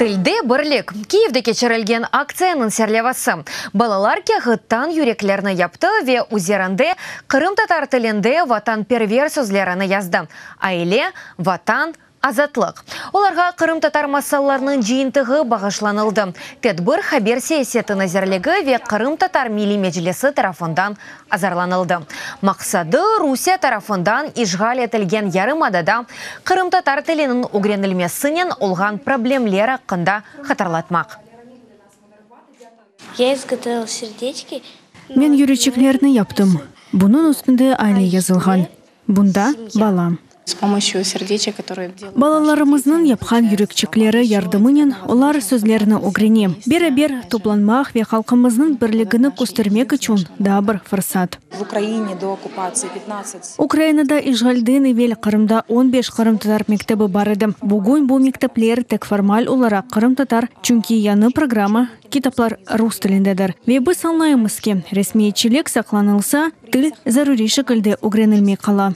Tilde birlik, Kiyevde keçirilgen aktsiyanıñ serlevası. Balalar kâğıttan yüreklerni yaptı ve üzerinde qırımtatar tilinde vatanperver sözlerini yazdı, Aile, Vatan, Azatlıq. Olarğa qırımtatar masallarınıñ cıyıntığı bağışlanıldı. Tedbir Haber siyaseti nazirligi ve Qırımtatar Milliy Meclisi tarafından azırlanıldı. Maqsadı, Rusiye tarafından işğal etilgen yarımadada qırımtatar tiliniñ ögrenilmesinen olğan problemler aqqında hatırlatmaq. Ya izgotovila serdeçki. Men yüreçiklerni yaptım. Bunıñ üstünde aile yazılğan. Bunda bala. Balalarımıznıñ yapqan yürekçikleri yardımınen olar sözlerni ögrene. Beraber toplanmaq ve halqımıznıñ birligini köstermek içün daa bir fırsat. Ukrainada işğalden evel Qırımda 15 qırımtatar mektebi bar edi. Bugün bu mektepler tek formal olaraq qırımtatar, çünki yañı programma, kitaplar rus tilindedir. Ve biz añlaymız ki, resmiyetçilik saqlanılsa, til zaruriy şekilde ögrenilmey qala.